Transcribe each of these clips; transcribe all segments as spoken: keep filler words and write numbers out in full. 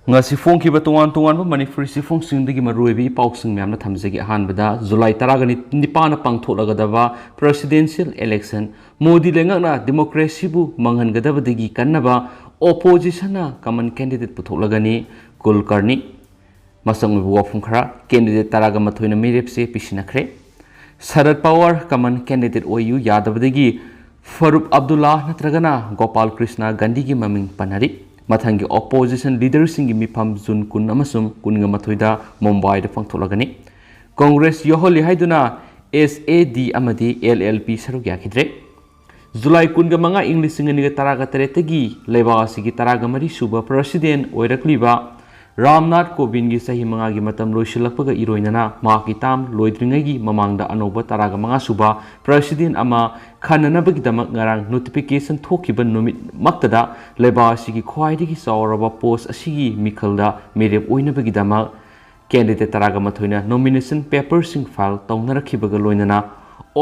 ꯉꯁꯤ ꯐꯣꯡꯈꯤꯕ ꯇꯣꯉꯥꯟ ꯇꯣꯉꯥꯟꯕ ꯃꯅꯤꯄꯨꯔꯤ ꯆꯦꯐꯣꯡꯁꯤꯡꯗꯒꯤ ꯃꯔꯨꯑꯣꯏꯕ ꯏ ꯄꯥꯎꯁꯤꯡ ꯃꯌꯥꯝꯅ ꯊꯝꯖꯒꯦ꯫ ꯑꯍꯥꯟꯕꯗ, ꯖꯨꯂꯥꯏ ꯇꯔꯥꯒ ꯅꯤꯄꯥꯟꯗ ꯄꯥꯡꯊꯣꯛꯂꯒꯗꯕ presidential election, ꯃꯣꯗꯤ ꯂꯩꯉꯥꯛꯅ democracyꯕꯨ ꯃꯥꯡꯍꯟꯒꯗꯕꯗꯒꯤ ꯀꯟꯅꯕ oppositionꯅ common candidate ꯄꯨꯊꯣꯛꯂꯒꯅꯤ꯫ ꯀꯨꯜꯀꯔꯅꯤ꯫ ꯃꯁꯛ ꯑꯣꯏꯕ ꯋꯥꯐꯝ ꯈꯔ, candidate ꯇꯔꯥꯒ ꯃꯥꯊꯣꯏꯅ ꯃꯤꯔꯦꯞꯁꯦ ꯄꯤꯁꯤꯟꯅꯈ꯭ꯔꯦ꯫ ꯁꯔꯠ power common candidate ꯑꯣꯏꯌꯨ ꯌꯥꯗꯕꯗꯒꯤ Faruk Abdulla ꯅꯠꯇ꯭ꯔꯒꯅ ꯒꯣꯄꯥꯜ ꯀ꯭ꯔꯤꯁꯅ ꯒꯥꯟꯙꯤꯒꯤ ꯃꯃꯤꯡ ꯄꯟꯅꯔꯤ꯫ ꯃꯊꯪꯒꯤ opposition leaderꯁꯤꯡꯒꯤ ꯃꯤꯐꯝ ꯖꯨꯟ ꯀꯨꯟ ꯑꯃꯁꯨꯡ ꯀꯨꯟꯒ ꯃꯥꯊꯣꯏꯗ ꯃꯨꯝꯕꯥꯏꯗ ꯄꯥꯡꯊꯣꯛꯂꯒꯅꯤ꯫ ꯀꯣꯡꯒ꯭ꯔꯦꯁ ꯌꯥꯎꯍꯜꯂꯤ ꯍꯥꯏꯗꯨꯅ SAD ꯑꯃꯗꯤ LLP ꯁꯔꯨꯛ ꯌꯥꯈꯤꯗ꯭ꯔꯦ꯫ ꯖꯨꯂꯥꯏ ꯀꯨꯟꯒ ꯃꯉꯥ, ꯏꯪ ꯂꯤꯁꯤꯡ ꯑꯅꯤꯒ ꯇꯔꯥꯒ ꯇꯔꯦꯠꯇꯒꯤ ꯂꯩꯕꯥꯛ ꯑꯁꯤꯒꯤ ꯇꯔꯥꯒ ꯃꯔꯤ ꯁꯨꯕ president ꯑꯣꯏꯔꯛꯂꯤꯕ ꯔꯥꯝꯅꯥꯊ ꯀꯣꯕꯤꯟꯒꯤ ꯆꯍꯤ ꯃꯉꯥꯒꯤ ꯃꯇꯝ ꯂꯣꯏꯁꯤꯜꯂꯛꯄꯒ ꯏꯔꯣꯏꯅꯅ ꯃꯍꯥꯛꯀꯤ term ꯂꯣꯏꯗ꯭ꯔꯤꯉꯩꯒꯤ ꯃꯃꯥꯡꯗ ꯑꯅꯧꯕ ꯇꯔꯥꯒ ꯃꯉꯥ ꯁꯨꯕ president ꯑꯃ ꯈꯟꯅꯅꯕꯒꯤꯗꯃꯛ ꯉꯔꯥꯡ notification ꯊꯣꯛꯈꯤꯕ ꯅꯨꯃꯤꯠꯃꯛꯇꯗ ꯂꯩꯕꯥꯛ ꯑꯁꯤꯒꯤ ꯈ꯭ꯋꯥꯏꯗꯒꯤ ꯆꯥꯎꯔꯕ post ꯑꯁꯤꯒꯤ ꯃꯤꯈꯜꯗ ꯃꯤꯔꯦꯞ ꯑꯣꯏꯅꯕꯒꯤꯗꯃꯛ candidate ꯇꯔꯥꯒ ꯃꯥꯊꯣꯏꯅ nomination paperꯁꯤꯡ file ꯇꯧꯅꯔꯛꯈꯤꯕꯒ ꯂꯣꯏꯅꯅ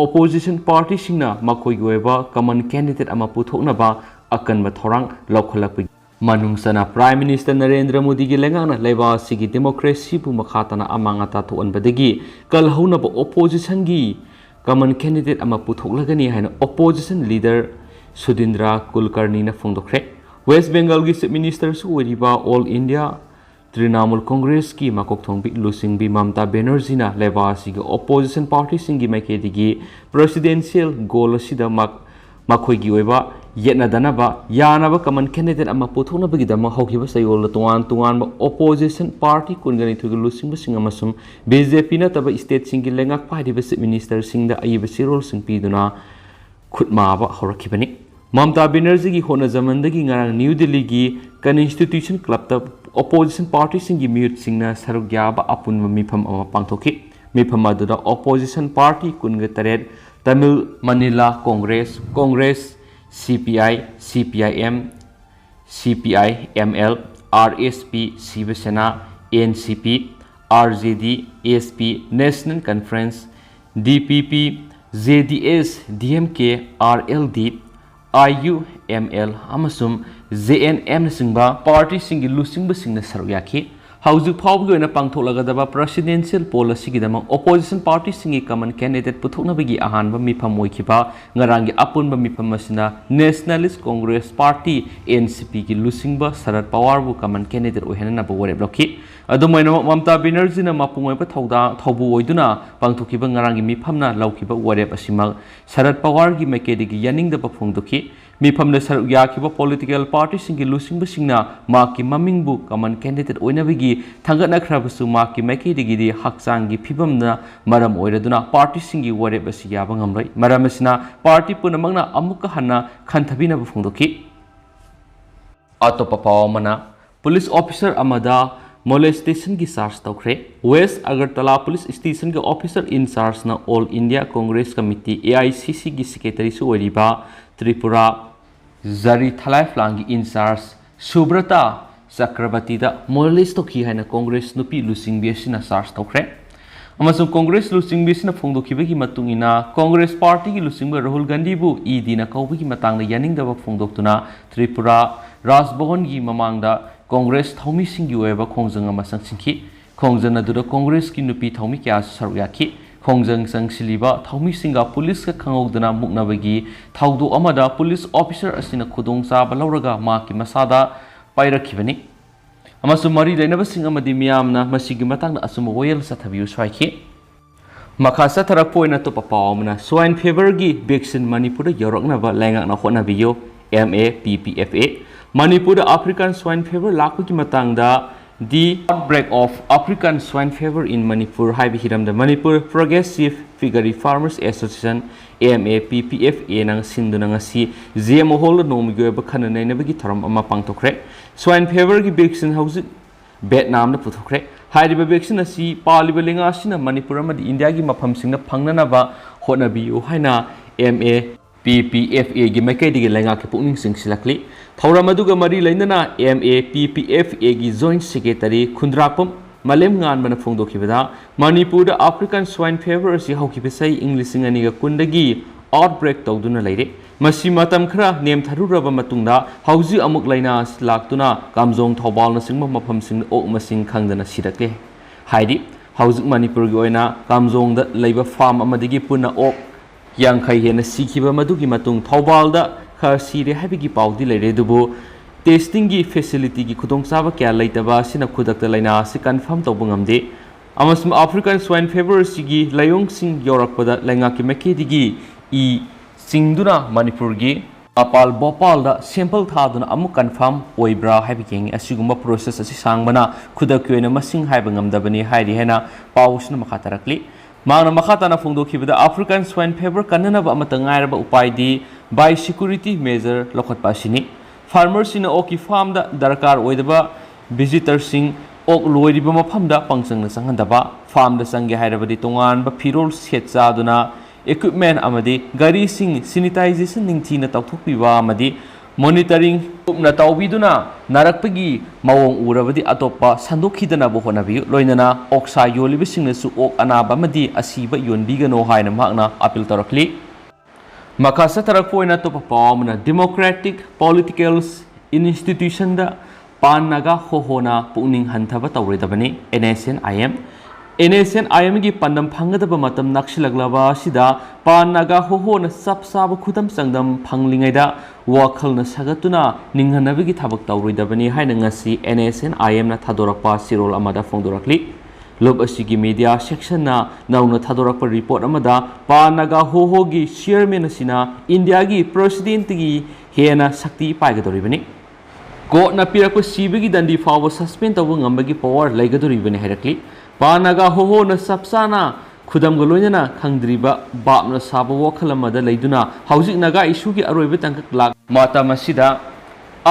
opposition partyꯁꯤꯡꯅ ꯃꯈꯣꯏꯒꯤ ꯑꯣꯏꯕ common candidate ꯑꯃ ꯄꯨꯊꯣꯛꯅꯕ ꯑꯀꯟꯕ ꯊꯧꯔꯥꯡ ꯂꯧꯈꯠꯂꯛꯄꯒꯤ ꯃꯅꯨꯡ ꯆꯟꯅ Prime Minister ꯅꯔꯦꯟꯗ꯭ꯔ ꯃꯣꯗꯤꯒꯤ ꯂꯩꯉꯥꯛꯅ ꯂꯩꯕꯥꯛ ꯑꯁꯤꯒꯤ democracyꯕꯨ ꯃꯈꯥ ꯇꯥꯅ ꯑꯃꯥꯡ ꯑꯇꯥ ꯊꯣꯛꯍꯟꯕꯗꯒꯤ ꯀꯜꯍꯧꯅꯕ oppositionꯒꯤ common candidate ꯑꯃ ꯄꯨꯊꯣꯛꯂꯒꯅꯤ ꯍꯥꯏꯅ opposition leader ꯁꯨꯗꯤꯟꯗ꯭ꯔ ꯀꯨꯜꯀꯔꯅꯤꯅ ꯐꯣꯡꯗꯣꯛꯈ꯭ꯔꯦ꯫ West Bengalꯒꯤ Chief Ministerꯁꯨ ꯑꯣꯏꯔꯤꯕ All India Trinamool Congressꯀꯤ ꯃꯀꯣꯛ ꯊꯣꯡꯕꯤ ꯂꯨꯆꯤꯡꯕꯤ ꯃꯝꯇꯥ ꯕꯦꯅꯔꯖꯤꯅ ꯂꯩꯕꯥꯛ ꯑꯁꯤꯒꯤ opposition partyꯁꯤꯡꯒꯤ ꯃꯥꯏꯀꯩꯗꯒꯤ presidential goal ꯑꯁꯤꯗ ꯃꯛ-, ꯃꯈꯣꯏꯒꯤ ꯑꯣꯏꯕ ꯌꯦꯠꯅꯗꯅꯕ ꯌꯥꯅꯕ common candidate ꯑꯃ ꯄꯨꯊꯣꯛꯅꯕꯒꯤꯗꯃꯛ ꯍꯧꯈꯤꯕ ꯆꯌꯣꯜꯗ ꯇꯣꯉꯥꯟ ꯇꯣꯉꯥꯟꯕ opposition party ꯀꯨꯟꯒ ꯅꯤꯊꯣꯏꯒꯤ ꯂꯨꯆꯤꯡꯕꯁꯤꯡ ꯑꯃꯁꯨꯡ BJP ꯅꯠꯇꯕ stateꯁꯤꯡꯒꯤ ꯂꯩꯉꯥꯛ ꯄꯥꯏꯔꯤꯕ Chief Ministerꯁꯤꯡꯗ ꯑꯏꯕ ꯆꯦꯔꯣꯜꯁꯤꯡ ꯄꯤꯗꯨꯅ ꯈꯨꯠꯃꯥꯕ ꯍꯧꯔꯛꯈꯤꯕꯅꯤ꯫ ꯃꯝꯇꯥ ꯕꯦꯅꯔꯖꯤꯒꯤ ꯍꯣꯠꯅꯖꯃꯟꯗꯒꯤ ꯉꯔꯥꯡ ꯅ꯭ꯌꯨ ꯗꯤꯜꯂꯤꯒꯤ Constitution Clubꯇ opposition partyꯁꯤꯡꯒꯤ ꯃꯤꯍꯨꯠꯁꯤꯡꯅ ꯁꯔꯨꯛ ꯌꯥꯕ ꯑꯄꯨꯟꯕ ꯃꯤꯐꯝ ꯑꯃ ꯄꯥꯡꯊꯣꯛꯈꯤ꯫ ꯃꯤꯐꯝ ꯑꯗꯨꯗ opposition party ꯀꯨꯟꯒ ꯇꯔꯦꯠ, Tamil Maanila Congress, Congress, CPI, CPIM, CPI ML, RSP, Shiva Sena, NCP, RJD, SP, National Conference, DPP, JDS, DMK, RLD, IU, M L ꯑꯃꯁꯨꯡ ꯖꯦ ꯑꯦꯟ ꯑꯦꯝꯅꯆꯤꯡꯕ ꯄꯥꯔꯇꯤꯁꯤꯡꯒꯤ ꯂꯨꯆꯤꯡꯕꯁꯤꯡꯅ ꯁꯔꯨꯛ ꯌꯥꯈꯤ꯫ ꯍꯧꯖꯤꯛ ꯐꯥꯎꯕꯒꯤ ꯑꯣꯏꯅ ꯄꯥꯡꯊꯣꯛꯂꯒꯗꯕ presidential poll ꯑꯁꯤꯒꯤꯗꯃꯛ opposition partyꯁꯤꯡꯒꯤ common candidate ꯄꯨꯊꯣꯛꯅꯕꯒꯤ ꯑꯍꯥꯟꯕ ꯃꯤꯐꯝ ꯑꯣꯏꯈꯤꯕ ꯉꯔꯥꯡꯒꯤ ꯑꯄꯨꯟꯕ ꯃꯤꯐꯝ ꯑꯁꯤꯅ Nationalist Congress Party, N C Pꯒꯤ ꯂꯨꯆꯤꯡꯕ ꯁꯔꯠ ꯄꯋꯥꯔꯕꯨ common candidate ꯑꯣꯏꯍꯟꯅꯅꯕ ꯋꯥꯔꯦꯞ ꯂꯧꯈꯤ꯫ ꯑꯗꯨꯝ ꯑꯣꯏꯅꯃꯛ, ꯃꯃꯇꯥ ꯕꯦꯅꯔꯖꯤꯅ ꯃꯄꯨꯡ ꯑꯣꯏꯕ ꯊꯧꯗꯥꯡ ꯊꯧꯕꯨ ꯑꯣꯏꯗꯨꯅ ꯄꯥꯡꯊꯣꯛꯈꯤꯕ ꯉꯔꯥꯡꯒꯤ ꯃꯤꯐꯝꯅ ꯂꯧꯈꯤꯕ ꯋꯥꯔꯦꯞ ꯑꯁꯤꯃꯛ ꯁꯔꯠ ꯄꯋꯥꯔꯒꯤ ꯃꯥꯏꯀꯩꯗꯒꯤ ꯌꯥꯅꯤꯡꯗꯕ ꯐꯣꯡꯗꯣꯛꯈꯤ꯫ ꯃꯤꯐꯝꯗ ꯁꯔꯨꯛ ꯌꯥꯈꯤꯕ political partyꯁꯤꯡꯒꯤ ꯂꯨꯆꯤꯡꯕꯁꯤꯡꯅ ꯃꯍꯥꯛꯀꯤ ꯃꯃꯤꯡꯕꯨ common candidate ꯑꯣꯏꯅꯕꯒꯤ ꯊꯥꯡꯒꯠꯅꯈ꯭ꯔꯕꯁꯨ, ꯃꯍꯥꯛꯀꯤ ꯃꯥꯏꯀꯩꯗꯒꯤꯗꯤ ꯍꯛꯆꯥꯡꯒꯤ ꯐꯤꯕꯝꯅ ꯃꯔꯝ ꯑꯣꯏꯔꯗꯨꯅ partyꯁꯤꯡꯒꯤ ꯋꯥꯔꯦꯞ ꯑꯁꯤ ꯌꯥꯕ ꯉꯝꯂꯣꯏ꯫ ꯃꯔꯝ ꯑꯁꯤꯅ, party ꯄꯨꯝꯅꯃꯛꯅ ꯑꯃꯨꯛꯀ ꯍꯟꯅ ꯈꯟꯊꯕꯤꯅꯕ ꯐꯣꯡꯗꯣꯛꯈꯤ꯫ ꯑꯇꯣꯞꯄ ꯄꯥꯎ ꯑꯃꯅ, police officer ꯑꯃꯗ molestationꯒꯤ charge ꯇꯧꯈ꯭ꯔꯦ꯫ West Agartala police stationꯒꯤ officer in chargeꯅ All India Congress Committee, A I C Cꯒꯤ secretaryꯁꯨ ꯑꯣꯏꯔꯤꯕ Tripura zari ꯊꯂꯥꯏꯐꯂꯥꯡꯒꯤ in charge ꯁꯨꯕ꯭ꯔꯇꯥ ꯆꯀ꯭ꯔꯕꯇꯤꯗ molest ꯇꯧꯈꯤ ꯍꯥꯏꯅ Congress ꯅꯨꯄꯤ ꯂꯨꯆꯤꯡꯕꯤ ꯑꯁꯤꯅ charge ꯇꯧꯈ꯭ꯔꯦ꯫ ꯑꯃꯁꯨꯡ Congress ꯂꯨꯆꯤꯡꯕꯤ ꯑꯁꯤꯅ ꯐꯣꯡꯗꯣꯛꯈꯤꯕꯒꯤ ꯃꯇꯨꯡ ꯏꯟꯅ, Congress partyꯒꯤ ꯂꯨꯆꯤꯡꯕ ꯔꯥꯍꯨꯜ ꯒꯥꯟꯙꯤꯕꯨ EDꯅ ꯀꯧꯕꯒꯤ ꯃꯇꯥꯡꯗ ꯌꯥꯅꯤꯡꯗꯕ ꯐꯣꯡꯗꯣꯛꯇꯨꯅ ꯇ꯭ꯔꯤꯄꯨꯔꯥ ꯔꯥꯖ ꯚꯕꯟꯒꯤ ꯃꯃꯥꯡꯗ Congress ꯊꯧꯃꯤꯁꯤꯡꯒꯤ ꯑꯣꯏꯕ ꯈꯣꯡꯖꯪ ꯑꯃ ꯆꯪꯁꯤꯟꯈꯤ꯫ ꯈꯣꯡꯖꯪ ꯑꯗꯨꯗ Congressꯀꯤ ꯅꯨꯄꯤ ꯊꯧꯃꯤ ꯀꯌꯥꯁꯨ ꯁꯔꯨꯛ ꯌꯥꯈꯤ꯫ ꯈꯣꯡꯖꯪ ꯆꯪꯁꯤꯜꯂꯤꯕ ꯊꯧꯃꯤꯁꯤꯡꯒ policeꯀ ꯈꯪꯍꯧꯗꯅ ꯃꯨꯛꯅꯕꯒꯤ ꯊꯧꯗꯣꯛ ꯑꯃꯗ police officer ꯑꯁꯤꯅ ꯈꯨꯗꯣꯡꯆꯥꯕ ꯂꯧꯔꯒ ꯃꯍꯥꯛꯀꯤ ꯃꯁꯥꯗ ꯄꯥꯏꯔꯛꯈꯤꯕꯅꯤ꯫ ꯑꯃꯁꯨꯡ ꯃꯔꯤ ꯂꯩꯅꯕꯁꯤꯡ ꯑꯃꯗꯤ ꯃꯤꯌꯥꯝꯅ ꯃꯁꯤꯒꯤ ꯃꯇꯥꯡꯗ ꯑꯆꯨꯝꯕ ꯋꯥꯌꯦꯜ ꯆꯠꯊꯕꯤꯌꯨꯁꯨ ꯍꯥꯏꯈꯤ꯫ ꯃꯈꯥ ꯆꯠꯊꯔꯛꯄ ꯑꯣꯏꯅ ꯑꯇꯣꯞꯄ ꯄꯥꯎ ꯑꯃꯅ, swine feverꯒꯤ vaccine ꯃꯅꯤꯄꯨꯔꯗ ꯌꯧꯔꯛꯅꯕ ꯂꯩꯉꯥꯛꯅ ꯍꯣꯠꯅꯕꯤꯌꯨ, M A P P F A꯫ ꯃꯅꯤꯄꯨꯔꯗ African swine fever ꯂꯥꯛꯄꯒꯤ ꯃꯇꯥꯡꯗ The Outbreak of African Swine Fever in Manipur ꯍꯥꯏꯕ ꯍꯤꯔꯝꯗ Manipur Progressive Piggery Farmers Association, M A P P F Aꯅ ꯁꯤꯟꯗꯨꯅ ꯉꯁꯤ ꯖꯦ ꯑꯦꯝ ꯍꯣꯜꯗ ꯅꯣꯡꯃꯒꯤ ꯑꯣꯏꯕ ꯈꯟꯅ ꯅꯩꯅꯕꯒꯤ ꯊꯧꯔꯝ ꯑꯃ ꯄꯥꯡꯊꯣꯛꯈ꯭ꯔꯦ꯫ Swine feverꯒꯤ vaccine ꯍꯧꯖꯤꯛ ꯚꯦꯠꯅꯥꯝꯗ ꯄꯨꯊꯣꯛꯈ꯭ꯔꯦ꯫ ꯍꯥꯏꯔꯤꯕ vaccine ꯑꯁꯤ ꯄꯥꯜꯂꯤꯕ ꯂꯩꯉꯥꯛ ꯑꯁꯤꯅ ꯃꯅꯤꯄꯨꯔ ꯑꯃꯗꯤ ꯏꯟꯗꯤꯌꯥꯒꯤ ꯃꯐꯝꯁꯤꯡꯗ ꯐꯪꯅꯅꯕ ꯍꯣꯠꯅꯕꯤꯌꯨ ꯍꯥꯏꯅ M A P P F Aꯒꯤ ꯃꯥꯏꯀꯩꯗꯒꯤ ꯂꯩꯉꯥꯛꯀꯤ ꯄꯨꯛꯅꯤꯡ ꯆꯤꯡꯁꯤꯜꯂꯛꯂꯤ꯫ ꯊꯧꯔꯝ ꯑꯗꯨꯒ ꯃꯔꯤ ꯂꯩꯅꯅ M A P P F Aꯒꯤ Joint Secretary ꯈꯨꯟꯗ꯭ꯔꯥꯛꯄꯝ ꯃꯥꯂꯦꯝꯉꯥꯟꯕꯅ ꯐꯣꯡꯗꯣꯛꯈꯤꯕꯗ, ꯃꯅꯤꯄꯨꯔꯗ African Swine Fever ꯑꯁꯤ ꯍꯧꯈꯤꯕ ꯆꯍꯤ ꯏꯪ ꯂꯤꯁꯤꯡ ꯑꯅꯤꯒ ꯀꯨꯟꯗꯒꯤ outbreak ꯇꯧꯗꯨꯅ ꯂꯩꯔꯦ꯫ ꯃꯁꯤ ꯃꯇꯝ ꯈꯔ ꯅꯦꯝꯊꯔꯨꯔꯕ ꯃꯇꯨꯡꯗ ꯍꯧꯖꯤꯛ ꯑꯃꯨꯛ ꯂꯥꯏꯅꯥ ꯑꯁꯤ ꯂꯥꯛꯇꯨꯅ ꯀꯥꯝꯖꯣꯡ, ꯊꯧꯕꯥꯜꯅꯆꯤꯡꯕ ꯃꯐꯝꯁꯤꯡꯗ ꯑꯣꯛ ꯃꯁꯤꯡ ꯈꯪꯗꯅ ꯁꯤꯔꯛꯂꯦ꯫ ꯍꯥꯏꯗꯤ ꯍꯧꯖꯤꯛ ꯃꯅꯤꯄꯨꯔꯒꯤ ꯑꯣꯏꯅ ꯀꯥꯝꯖꯣꯡꯗ ꯂꯩꯕ ꯐꯥꯔꯝ ꯑꯃꯗꯒꯤ ꯄꯨꯟꯅ ꯑꯣꯛ ꯌꯥꯡꯈꯩ ꯍꯦꯟꯅ ꯁꯤꯈꯤꯕ꯫ ꯃꯗꯨꯒꯤ ꯃꯇꯨꯡ ꯊꯧꯕꯥꯜꯗ ꯈꯔ ꯁꯤꯔꯦ ꯍꯥꯏꯕꯒꯤ ꯄꯥꯎꯗꯤ ꯂꯩꯔꯦ, ꯑꯗꯨꯕꯨ testing ꯒꯤ facility ꯒꯤ ꯈꯨꯗꯣꯡꯆꯥꯕ ꯀꯌꯥ ꯂꯩꯇꯕ ꯑꯁꯤꯅ ꯈꯨꯗꯛꯇ ꯂꯥꯏꯅꯥ ꯑꯁꯤ confirm ꯇꯧꯕ ꯉꯝꯗꯦ꯫ ꯑꯃꯁꯨꯡ African Swine Fever ꯑꯁꯤꯒꯤ ꯂꯥꯏꯑꯣꯡꯁꯤꯡ ꯌꯧꯔꯛꯄꯗ ꯂꯩꯉꯥꯛꯀꯤ ꯃꯥꯏꯀꯩꯗꯒꯤ ꯏ ꯆꯤꯡꯗꯨꯅ ꯃꯅꯤꯄꯨꯔꯒꯤ ꯃꯄꯥꯜ ꯚꯣꯄꯥꯜꯗ sample ꯊꯥꯗꯨꯅ ꯑꯃꯨꯛ confirm ꯑꯣꯏꯕ꯭ꯔꯥ ꯍꯥꯏꯕ ꯌꯦꯡꯉꯤ꯫ ꯑꯁꯤꯒꯨꯝꯕ process ꯑꯁꯤ ꯁꯥꯡꯕꯅ ꯈꯨꯗꯛꯀꯤ ꯑꯣꯏꯅ ꯃꯁꯤꯡ ꯍꯥꯏꯕ ꯉꯝꯗꯕꯅꯤ ꯍꯥꯏꯔꯤ ꯍꯥꯏꯅ ꯄꯥꯎ ꯑꯁꯤꯅ ꯃꯈꯥ ꯇꯥꯔꯛꯂꯤ꯫ ꯃꯍꯥꯛꯅ ꯃꯈꯥ ꯇꯥꯅ ꯐꯣꯡꯗꯣꯛꯈꯤꯕꯗ, African Swine Fever ꯀꯟꯅꯅꯕ ꯑꯃꯠꯇ ꯉꯥꯏꯔꯕ ꯎꯄꯥꯏꯗꯤ biosecurity measure ꯂꯧꯈꯠꯄ ꯑꯁꯤꯅꯤ꯫ Farmer ꯁꯤꯡꯅ ꯑꯣꯛꯀꯤ ꯐꯥꯔꯝꯗ ꯗꯔꯀꯥꯔ ꯑꯣꯏꯗꯕ visitor ꯁꯤꯡ ꯑꯣꯛ ꯂꯣꯏꯔꯤꯕ ꯃꯐꯝꯗ ꯄꯪꯆꯪꯗ ꯆꯪꯍꯟꯗꯕ, ꯐꯥꯔꯝꯗ ꯆꯪꯒꯦ ꯍꯥꯏꯔꯕꯗꯤ ꯇꯣꯉꯥꯟꯕ ꯐꯤꯔꯣꯜ ꯁꯦꯠ ꯆꯥꯗꯨꯅ equipment ꯑꯃꯗꯤ ꯒꯥꯔꯤꯁꯤꯡ sanitization ꯅꯤꯡꯊꯤꯅ ꯇꯧꯊꯣꯛꯄꯤꯕ ꯑꯃꯗꯤ monitoring ꯀꯨꯞꯅ ꯇꯧꯕꯤꯗꯨꯅ ꯅꯥꯔꯛꯄꯒꯤ ꯃꯑꯣꯡ ꯎꯔꯕꯗꯤ ꯑꯇꯣꯞꯄ ꯁꯟꯗꯣꯛꯈꯤꯗꯅꯕ ꯍꯣꯠꯅꯕꯤꯌꯨ꯫ ꯂꯣꯏꯅꯅ ꯑꯣꯛꯁꯥ ꯌꯣꯜꯂꯤꯕꯁꯤꯡꯅꯁꯨ ꯑꯣꯛ ꯑꯅꯥꯕ ꯑꯃꯗꯤ ꯑꯁꯤꯕ ꯌꯣꯟꯕꯤꯒꯅꯨ ꯍꯥꯏꯅ ꯃꯍꯥꯛꯅ appeal ꯇꯧꯔꯛꯂꯤ꯫ ꯃꯈꯥ ꯆꯠꯊꯔꯛꯄ ꯑꯣꯏꯅ ꯑꯇꯣꯞꯄ ꯄꯥꯎ ꯑꯃꯅ, democratic political institution ꯗ ꯄꯥꯟ ꯅꯥꯒꯥ ꯍꯣꯍꯣꯅ ꯄꯨꯛꯅꯤꯡ ꯍꯟꯊꯕ ꯇꯧꯔꯣꯏꯗꯕꯅꯤ, NSCN-IM꯫ NSCN-IM ꯒꯤ ꯄꯥꯟꯗꯝ ꯐꯪꯒꯗꯕ ꯃꯇꯝ ꯅꯛꯁꯤꯜꯂꯛꯂꯕ ꯑꯁꯤꯗ ꯄꯥꯟ ꯅꯥꯒꯥ ꯍꯣꯍꯣꯅ ꯆꯞ ꯆꯥꯕ ꯈꯨꯗꯝ ꯆꯥꯡꯗꯝ ꯐꯪꯂꯤꯉꯩꯗ ꯋꯥꯈꯜꯅ ꯁꯥꯒꯠꯇꯨꯅ ꯅꯤꯡꯍꯟꯅꯕꯒꯤ ꯊꯕꯛ ꯇꯧꯔꯣꯏꯗꯕꯅꯤ ꯍꯥꯏꯅ ꯉꯁꯤ NSCN-IM ꯅ ꯊꯥꯗꯣꯔꯛꯄ ꯆꯦꯔꯣꯜ ꯑꯃꯗ ꯐꯣꯡꯗꯣꯔꯛꯂꯤ꯫ ꯂꯨꯞ ꯑꯁꯤꯒꯤ media section ꯅ ꯅꯧꯅ ꯊꯥꯗꯣꯔꯛꯄ report ꯑꯃꯗ ꯄꯥꯟ ꯅꯥꯒꯥ ꯍꯣꯍꯣꯒꯤ chairman ꯑꯁꯤꯅ ꯏꯟꯗꯤꯌꯥꯒꯤ president ꯇꯒꯤ ꯍꯦꯟꯅ ꯁꯛꯇꯤ ꯄꯥꯏꯒꯗꯧꯔꯤꯕꯅꯤ꯫ Court ꯅ ꯄꯤꯔꯛꯄ ꯁꯤꯕꯒꯤ ꯗꯟꯗꯤ ꯐꯥꯎꯕ suspend ꯇꯧꯕ ꯉꯝꯕꯒꯤ power ꯂꯩꯒꯗꯧꯔꯤꯕꯅꯤ ꯍꯥꯏꯔꯛꯂꯤ꯫ ꯄꯥꯟ ꯅꯥꯒꯥ ꯍꯣꯍꯣꯅ ꯆꯞ ꯆꯥꯅ ꯈꯨꯗꯝꯒ ꯂꯣꯏꯅꯅ ꯈꯪꯗ꯭ꯔꯤꯕ ꯚꯥꯞꯅ ꯁꯥꯕ ꯋꯥꯈꯜ ꯑꯃꯗ ꯂꯩꯗꯨꯅ ꯍꯧꯖꯤꯛ ꯅꯥꯒꯥ issue ꯒꯤ ꯑꯔꯣꯏꯕ ꯇꯥꯡꯀꯛ ꯂꯥꯛ ꯃꯇꯝ ꯑꯁꯤꯗ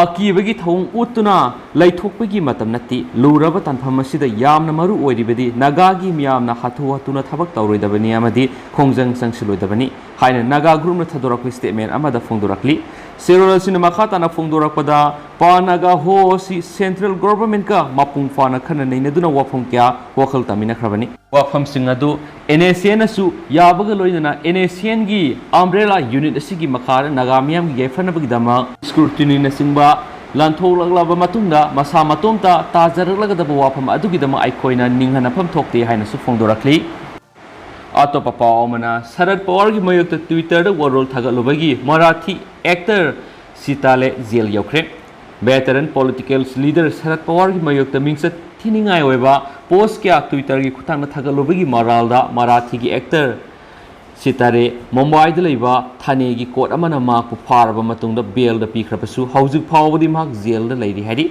ꯑꯀꯤꯕꯒꯤ ꯊꯧꯑꯣꯡ ꯎꯠꯇꯨꯅ ꯂꯩꯊꯣꯛꯄꯒꯤ ꯃꯇꯝ ꯅꯠꯇꯦ꯫ ꯂꯨꯔꯕ ꯇꯥꯟꯐꯝ ꯑꯁꯤꯗ ꯌꯥꯝꯅ ꯃꯔꯨ ꯑꯣꯏꯔꯤꯕꯗꯤ ꯅꯥꯒꯥꯒꯤ ꯃꯤꯌꯥꯝꯅ ꯍꯥꯊꯨ ꯍꯥꯊꯨꯅ ꯊꯕꯛ ꯇꯧꯔꯣꯏꯗꯕꯅꯤ ꯑꯃꯗꯤ ꯈꯣꯡꯖꯪ ꯆꯪꯁꯤꯜꯂꯣꯏꯗꯕꯅꯤ ꯍꯥꯏꯅ ꯅꯥꯒꯥ group ꯅ ꯊꯥꯗꯣꯔꯛꯄ statement ꯑꯃꯗ ꯐꯣꯡꯗꯣꯔꯛꯂꯤ꯫ ꯆꯦꯔꯣꯜ ꯑꯁꯤꯅ ꯃꯈꯥ ꯇꯥꯅ ꯐꯣꯡꯗꯣꯔꯛꯄꯗ, ꯄꯥ ꯅꯥꯒꯥ ꯍꯣ ꯑꯁꯤ central government ꯀ ꯃꯄꯨꯡ ꯐꯥꯅ ꯈꯟꯅ ꯅꯩꯅꯗꯨꯅ ꯋꯥꯐꯝ ꯀꯌꯥ ꯋꯥꯈꯜ ꯇꯥꯃꯤꯟꯅꯈ꯭ꯔꯕꯅꯤ꯫ ꯋꯥꯐꯝꯁꯤꯡ ꯑꯗꯨ N S C N ꯅꯁꯨ ꯌꯥꯕꯒ ꯂꯣꯏꯅꯅ N S C N ꯒꯤ umbrella unit ꯑꯁꯤꯒꯤ ꯃꯈꯥꯗ ꯅꯥꯒꯥ ꯃꯤꯌꯥꯝꯒꯤ ꯌꯥꯏꯐꯅꯕꯒꯤꯗꯃꯛ scrutiny ꯅꯆꯤꯡꯕ ꯂꯥꯟꯊꯣꯛꯂꯛꯂꯕ ꯃꯇꯨꯡꯗ ꯃꯁꯥ ꯃꯇꯣꯝꯇ ꯇꯥꯖꯔꯛꯂꯒꯗꯕ ꯋꯥꯐꯝ ꯑꯗꯨꯒꯤꯗꯃꯛ ꯑꯩꯈꯣꯏꯅ ꯅꯤꯡꯍꯟꯅꯐꯝ ꯊꯣꯛꯇꯦ ꯍꯥꯏꯅꯁꯨ ꯐꯣꯡꯗꯣꯔꯛꯂꯤ꯫ ꯑꯇꯣꯞꯄ ꯄꯥꯎ ꯑꯃꯅ, ꯁꯔꯠ ꯄꯋꯥꯔꯒꯤ ꯃꯥꯌꯣꯛꯇ Twitter ꯗ ꯋꯥꯔꯣꯜ ꯊꯥꯒꯠꯂꯨꯕꯒꯤ ꯃꯔꯥꯊꯤ actor ꯁꯤꯇꯥꯂꯦ ꯖꯦꯜ ꯌꯧꯈ꯭ꯔꯦ꯫ Veteran political leader ꯁꯔꯠ ꯄꯋꯥꯔꯒꯤ ꯃꯥꯌꯣꯛꯇ ꯃꯤꯡꯆꯠ ꯊꯤꯅꯤꯡꯉꯥꯏ ꯑꯣꯏꯕ post ꯀꯌꯥ Twitter ꯒꯤ ꯈꯨꯠꯊꯥꯡꯗ ꯊꯥꯒꯠꯂꯨꯕꯒꯤ ꯃꯔꯥꯜꯗ ꯃꯔꯥꯊꯤꯒꯤ actor ꯁꯤꯇꯥꯔꯦ ꯃꯨꯝꯕꯥꯏꯗ ꯂꯩꯕ ꯊꯥꯅꯦꯒꯤ court ꯑꯃꯅ ꯃꯍꯥꯛꯄꯨ ꯐꯥꯔꯕ ꯃꯇꯨꯡꯗ bail ꯗ ꯄꯤꯈ꯭ꯔꯕꯁꯨ, ꯍꯧꯖꯤꯛ ꯐꯥꯎꯕꯗꯤ ꯃꯍꯥꯛ ꯖꯦꯜꯗ ꯂꯩꯔꯤ ꯍꯥꯏꯔꯤ꯫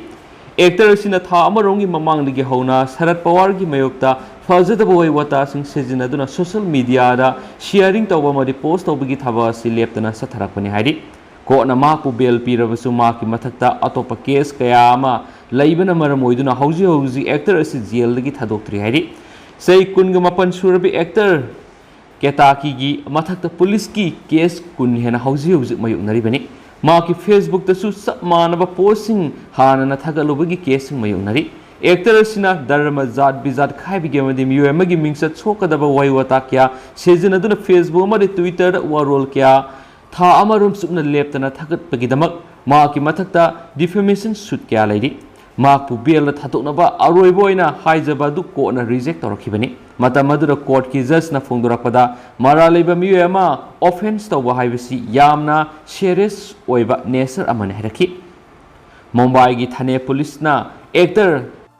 Actor ꯑꯁꯤꯅ ꯊꯥ ꯑꯃꯔꯣꯝꯒꯤ ꯃꯃꯥꯡꯗꯒꯤ ꯍꯧꯅ ꯁꯔꯠ ꯄꯋꯥꯔꯒꯤ ꯃꯥꯌꯣꯛꯇ ꯐꯖꯗꯕ ꯋꯥꯍꯩ ꯋꯥꯇꯥꯁꯤꯡ ꯁꯤꯖꯤꯟꯅꯗꯨꯅ social media ꯗ sharing ꯇꯧꯕ ꯑꯃꯗꯤ post ꯇꯧꯕꯒꯤ ꯊꯕꯛ ꯑꯁꯤ ꯂꯦꯞꯇꯅ ꯆꯠꯊꯔꯛꯄꯅꯤ ꯍꯥꯏꯔꯤ꯫ Court ꯅ ꯃꯍꯥꯛꯄꯨ bail ꯄꯤꯔꯕꯁꯨ, ꯃꯍꯥꯛꯀꯤ ꯃꯊꯛꯇ ꯑꯇꯣꯞꯄ case ꯀꯌꯥ ꯑꯃ ꯂꯩꯕꯅ ꯃꯔꯝ ꯑꯣꯏꯗꯨꯅ ꯍꯧꯖꯤꯛ ꯍꯧꯖꯤꯛ actor ꯑꯁꯤ ꯖꯦꯜꯗꯒꯤ ꯊꯥꯗꯣꯛꯇ꯭ꯔꯤ ꯍꯥꯏꯔꯤ꯫ ꯆꯍꯤ ꯀꯨꯟꯒ ꯃꯥꯄꯟ ꯁꯨꯔꯕꯤ actor ꯀꯦꯇꯥꯀꯤꯒꯤ ꯃꯊꯛꯇ ꯄꯨꯂꯤꯁꯀꯤ case ꯀꯨꯟ ꯍꯦꯟꯅ ꯍꯧꯖꯤꯛ ꯍꯧꯖꯤꯛ ꯃꯥꯌꯣꯛꯅꯔꯤꯕꯅꯤ꯫ ꯃꯍꯥꯛꯀꯤ Facebook ꯇꯁꯨ ꯆꯞ ꯃꯥꯟꯅꯕ post ꯁꯤꯡ ꯍꯥꯟꯅꯅ ꯊꯥꯒꯠꯂꯨꯕꯒꯤ case ꯁꯤꯡ ꯃꯥꯌꯣꯛꯅꯔꯤ꯫ Actor ꯑꯁꯤꯅ ꯙꯔꯃ, ꯖꯥꯠ ꯕꯤꯖꯥꯠ ꯈꯥꯏꯕꯒꯤ ꯑꯃꯗꯤ ꯃꯤꯑꯣꯏ ꯑꯃꯒꯤ ꯃꯤꯡꯆꯠ ꯁꯣꯛꯀꯗꯕ ꯋꯥꯍꯩ ꯋꯥꯇꯥ ꯀꯌꯥ ꯁꯤꯖꯤꯟꯅꯗꯨꯅ Facebook ꯑꯃꯗꯤ Twitter ꯗ ꯋꯥꯔꯣꯜ ꯀꯌꯥ ꯊꯥ ꯑꯃꯔꯣꯝ ꯆꯨꯞꯅ ꯂꯦꯞꯇꯅ ꯊꯥꯒꯠꯄꯒꯤꯗꯃꯛ ꯃꯍꯥꯛꯀꯤ ꯃꯊꯛꯇ defamation suit ꯀꯌꯥ ꯂꯩꯔꯤ꯫ ꯃꯍꯥꯛꯄꯨ bail ꯗ ꯊꯥꯗꯣꯛꯅꯕ ꯑꯔꯣꯏꯕ ꯑꯣꯏꯅ ꯍꯥꯏꯖꯕ ꯑꯗꯨ court ꯅ reject ꯇꯧꯔꯛꯈꯤꯕꯅꯤ꯫ ꯃꯇꯝ ꯑꯗꯨꯗ court ꯀꯤ judge ꯅ ꯐꯣꯡꯗꯣꯔꯛꯄꯗ, ꯃꯔꯥꯜ ꯂꯩꯕ ꯃꯤꯑꯣꯏ ꯑꯃ offence ꯇꯧꯕ ꯍꯥꯏꯕꯁꯤ ꯌꯥꯝꯅ serious ꯑꯣꯏꯕ nature ꯑꯃꯅꯤ ꯍꯥꯏꯔꯛꯈꯤ꯫ ꯃꯨꯝꯕꯥꯏꯒꯤ ꯊꯥꯅꯦ ꯄꯨꯂꯤꯁꯅ actor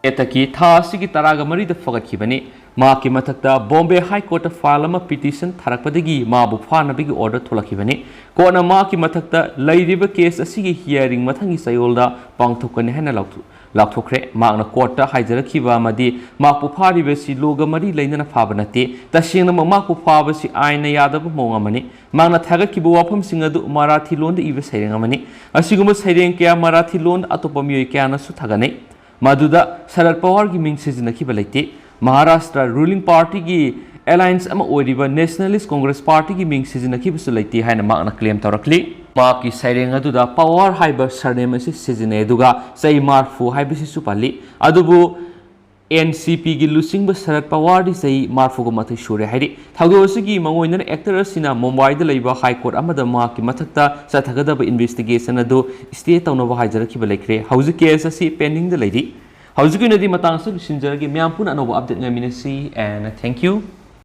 ꯀꯦꯇꯥꯀꯤ ꯊꯥ ꯑꯁꯤꯒꯤ ꯇꯔꯥꯒ ꯃꯔꯤꯗ ꯐꯒꯠꯈꯤꯕꯅꯤ꯫ ꯃꯍꯥꯛꯀꯤ ꯃꯊꯛꯇ Bombay High Court ꯇ file ꯑꯃ petition ꯊꯥꯔꯛꯄꯗꯒꯤ ꯃꯥꯕꯨ ꯐꯥꯅꯕꯒꯤ order ꯊꯣꯛꯂꯛꯈꯤꯕꯅꯤ꯫ Court ꯅ ꯃꯍꯥꯛꯀꯤ ꯃꯊꯛꯇ ꯂꯩꯔꯤꯕ case ꯑꯁꯤꯒꯤ hearing ꯃꯊꯪꯒꯤ ꯆꯌꯣꯜꯗ ꯄꯥꯡꯊꯣꯛꯀꯅꯤ ꯍꯥꯏꯅ ꯂꯥꯎꯊꯣꯛ-, ꯂꯥꯎꯊꯣꯛꯈ꯭ꯔꯦ꯫ ꯃꯍꯥꯛꯅ court ꯇ ꯍꯥꯏꯖꯔꯛꯈꯤꯕ ꯑꯃꯗꯤ ꯃꯍꯥꯛꯄꯨ ꯐꯥꯔꯤꯕꯁꯤ law ꯒ ꯃꯔꯤ ꯂꯩꯅꯅ ꯐꯥꯕ ꯅꯠꯇꯦ꯫ ꯇꯁꯦꯡꯅꯃꯛ ꯃꯍꯥꯛꯄꯨ ꯐꯥꯕꯁꯤ ꯑꯥꯏꯟꯅ ꯌꯥꯗꯕ ꯃꯑꯣꯡ ꯑꯃꯅꯤ꯫ ꯃꯍꯥꯛꯅ ꯊꯥꯒꯠꯈꯤꯕ ꯋꯥꯐꯝꯁꯤꯡ ꯑꯗꯨ ꯃꯔꯥꯊꯤ ꯂꯣꯟꯗ ꯏꯕ ꯁꯩꯔꯦꯡ ꯑꯃꯅꯤ꯫ ꯑꯁꯤꯒꯨꯝꯕ ꯁꯩꯔꯦꯡ ꯀꯌꯥ ꯃꯔꯥꯊꯤ ꯂꯣꯟꯗ ꯑꯇꯣꯞꯄ ꯃꯤꯑꯣꯏ ꯀꯌꯥꯅꯁꯨ ꯊꯥꯒꯠꯅꯩ꯫ ꯃꯗꯨꯗ ꯁꯔꯠ ꯄꯋꯥꯔꯒꯤ ꯃꯤꯡ ꯁꯤꯖꯤꯟꯅꯈꯤꯕ ꯂꯩꯇꯦ꯫ ꯃꯍꯥꯔꯥꯁꯇ꯭ꯔ ruling party ꯒꯤ alliance ꯑꯃ ꯑꯣꯏꯔꯤꯕ Nationalist Congress Party ꯒꯤ ꯃꯤꯡ ꯁꯤꯖꯤꯟꯅꯈꯤꯕꯁꯨ ꯂꯩꯇꯦ ꯍꯥꯏꯅ ꯃꯍꯥꯛꯅ claim ꯇꯧꯔꯛꯂꯤ꯫ ꯃꯍꯥꯛꯀꯤ ꯁꯩꯔꯦꯡ ꯑꯗꯨꯗ ꯄꯋꯥꯔ ꯍꯥꯏꯕ ꯁꯔꯅꯦꯝ ꯑꯁꯤ ꯁꯤꯖꯤꯟꯅꯩ, ꯑꯗꯨꯒ ꯆꯍꯤ ꯃꯔꯤꯐꯨ ꯍꯥꯏꯕꯁꯤꯁꯨ ꯄꯜꯂꯤ꯫ ꯑꯗꯨꯕꯨ ꯑꯦꯟ ꯁꯤ ꯄꯤꯒꯤ ꯂꯨꯆꯤꯡꯕ ꯁꯔꯠ ꯄꯋꯥꯔꯗꯤ ꯆꯍꯤ ꯃꯔꯤꯐꯨꯒ ꯃꯥꯊꯣꯏ ꯁꯨꯔꯦ ꯍꯥꯏꯔꯤ꯫ ꯊꯧꯗꯣꯛ ꯑꯁꯤꯒꯤ ꯃꯔꯨꯑꯣꯏꯅ ꯑꯦꯛꯇꯔ ꯑꯁꯤꯅ ꯃꯨꯝꯕꯥꯏꯗ ꯂꯩꯕ ꯍꯥꯏ ꯀꯣꯔꯠ ꯑꯃꯗ ꯃꯍꯥꯛꯀꯤ ꯃꯊꯛꯇ ꯆꯠꯊꯒꯗꯕ ꯏꯟꯚꯦꯁꯇꯤꯒꯦꯁꯟ ꯑꯗꯨ ꯁ꯭ꯇꯦ ꯇꯧꯅꯕ ꯍꯥꯏꯖꯔꯛꯈꯤꯕ ꯂꯩꯈ꯭ꯔꯦ꯫ ꯍꯧꯖꯤꯛ ꯀꯦꯁ ꯑꯁꯤ ꯄꯦꯟꯗꯤꯡꯗ ꯂꯩꯔꯤ꯫ ꯍꯧꯖꯤꯛꯀꯤ ꯑꯣꯏꯅꯗꯤ ꯃꯇꯥꯡ ꯑꯁꯤꯗ ꯂꯣꯏꯁꯤꯟꯖꯔꯒꯦ꯫ ꯃꯌꯥꯝ ꯄꯨꯟꯅ ꯑꯅꯧꯕ ꯑꯞꯗꯦꯠ ꯉꯥꯏꯃꯤꯟꯅꯁꯤ, and thank you꯫